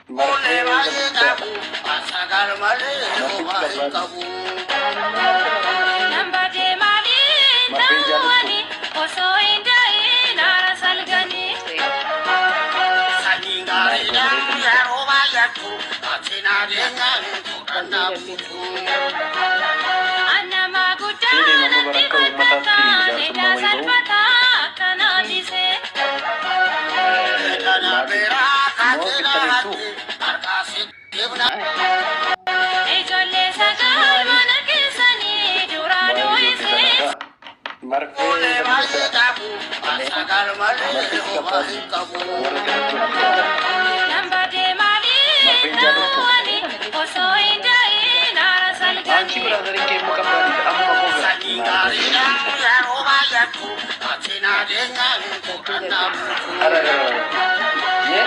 Marfee isa guddaadha. Marfichi qabbaadha. Marfeen jaallattu. Marfee bareeddudha. Seeneen amma bara akka uummataatti jaarsummaa wayii bahu maal jettu? Moo bittaniirtuu? Waa'ee ijoollee sanaa kaa. Marfee isa guddaadha. Marfichi qabbaadha. Warra jalatti wal fixatan. Marfeen jaallattu. Anchi biraazariin kee immoo qabbaadha. Ammuma koo bira. Arararara. Yee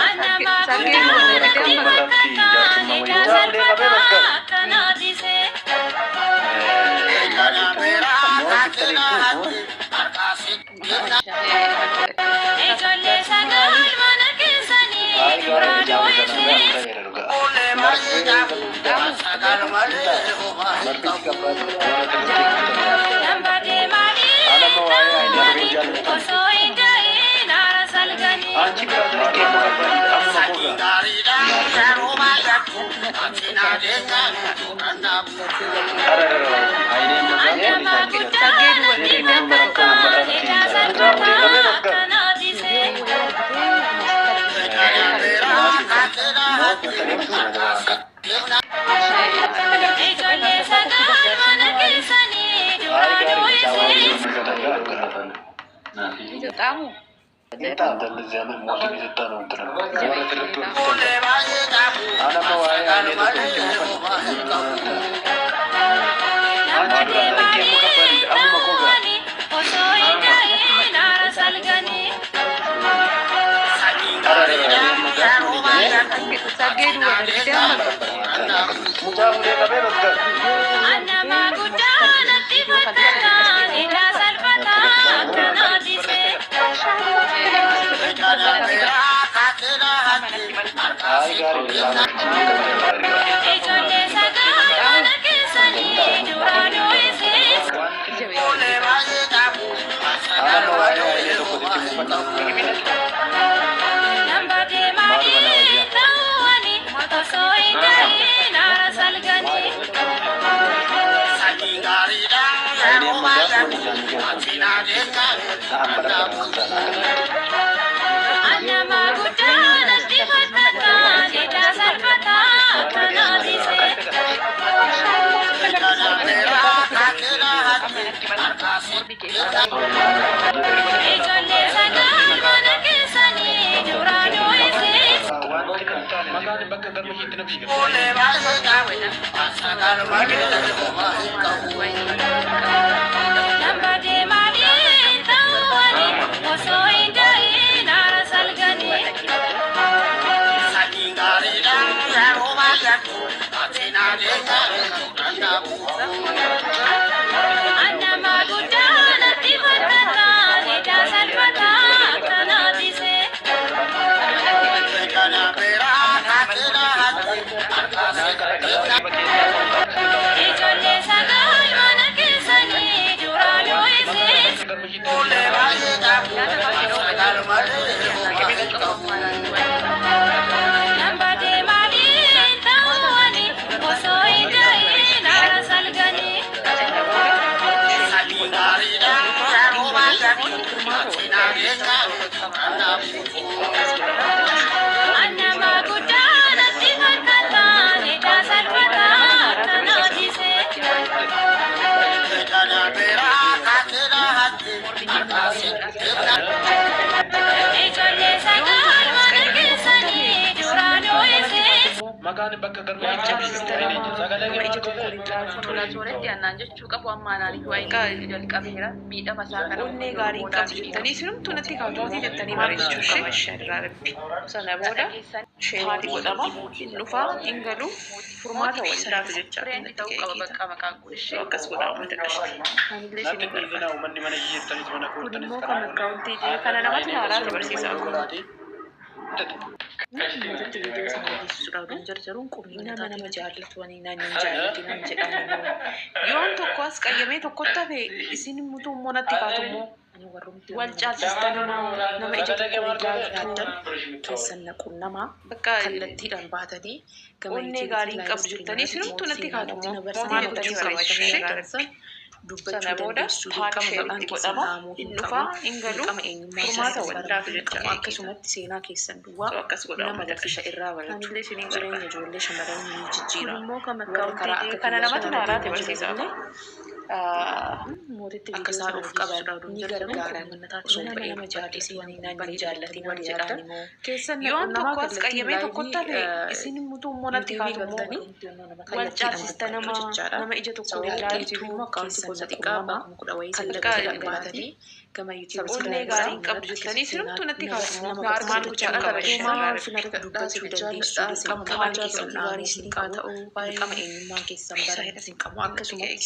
Saggee seeneen duwwa amma bara deebitee akka amma uummataatti jaarsummaa wayii bahu Mucaa ulee qabee masgal. Maal jettu? Moo bittaniirtuu? Moo Hayi gaarii jaama sana gaarii ta'eera dhugaa. Marfee isa guddaadha. Hintaa marfichi qabbaadha. Warra jalatti wal fixatan. Anamma waa'ee ayinee marfeen jaallattu. Anchi biraazariin kee immoo qabbaadha. Ammuma koo bira. Marfee bareeddudha. Arararara. Yee Saggee duwwa seeneen deebitee amma amma bara akka uummataatti Mucaa jaarsummaa ulee wayii qabee bahu masgal. Maal jettu? Moo bittaniirtuu? Hayi gaariidha caawaa ijoollee sana gaa dhugaa. Xaamu Hintaa warra jalatti wal fixatan. Anamma waa'ee ayinee tokko sitti mufadha. Anchi biraazariin kee immoo qabbaadha. Ammuma koo bira. Arararara. Yee Saggee duwwa deebitee amma Mucaa ulee qabee masgal. Hayi gaariidha caawaa. Hintaa anamma waa'ee ayinee tokko sitti mufadha. Maaluma na wayyaa? Ayinee amma gaafuma isaanii gaafatan. Na'an bara bara waan ta'an akkanatti. Natti gadi aanaa irraa. Ija tokkoon ilaalu onnee gaarii hin qabdu jettanii isinumtuu natti kaawwatii jettanii barreessuu ishee irraa rabbi. Sana booda sheetti godhama, hin dhufaa, hin galuu, furmaata waldaatu jecha natti ka'e kiita. Akkas godhaa uummata qashti. Anillee isin barbaada. Kun immoo kan akkaawuntii kana namatti haaraati barsiisaa kun. Mootitti viidiyoo sana dhageessisuudhaaf kan jarjaruun qubni nama nama jaallatu ani naan hin jaallatu naan jedhamu immoo. Yoon tokko as qayyamee tokkotti hafe isin mutuu immoo natti kaatu immoo wal caalchista nama nama ija tokko ilaaltan Keessan naquunnamaa bakka kallattiidhaan baatanii gama onnee gaarii hin qabdu jettanii isinumtuu natti kaatu immoo maal gochuu qaba ishee dubbachuu sana booda dandeessuu taak dirqama sheeritti maqaan keessan godhama dhahamuu hin hin dhufaa qabu hin galuu dirqama eenyummaa furmaata keessan waldaatu baruu jecha qabu akkasumatti seenaa keessan duwwaa akkas godhama nama barsiisa irraa baratu Anillee isiniin jireenya gargaara. ijoollee shamarranii ni jijjiira Kun immoo kan warra karaa akkaawuntii akka kana kiyyaa namatu shamarranii naaraate deemaa barsiisaa. jiranillee Mootitti akka viidiyoo isaan sana of qaban dhageessisuudhaaf ni jarjaruun gargaaran osoo nama ba'ee nama dubbadhee jaallatu ani naan hin bareeda jaallatin warri jedhaan yaaddan immoo. keessan Yoon naquunnamaa tokko as kallattiin qayyamee tokkotti hafe laayivii isin mutuu immoo natti yuutuubii kaatu immoo galtanii wal kallattiidhaan caalchista dubbachuu nama jechaadha. nama ija tokko Sababa ilaaltu yuutuubii akkaawuntii keessan gosa xiqqaa naquunnamaa abbaa 10,000 wayii bakka kallattiidhaan baatanii gama yuutuubii onnee gaarii hin qabdu jettanii isinumtuu natti kaatu immoo nama maal barsiisa gochuu qaba ishee dubbachuu dandeessuu dirqama maqaan keessan dhahamuu hin qabu dirqama eenyummaa keessan baruu hin qabu akkasumatti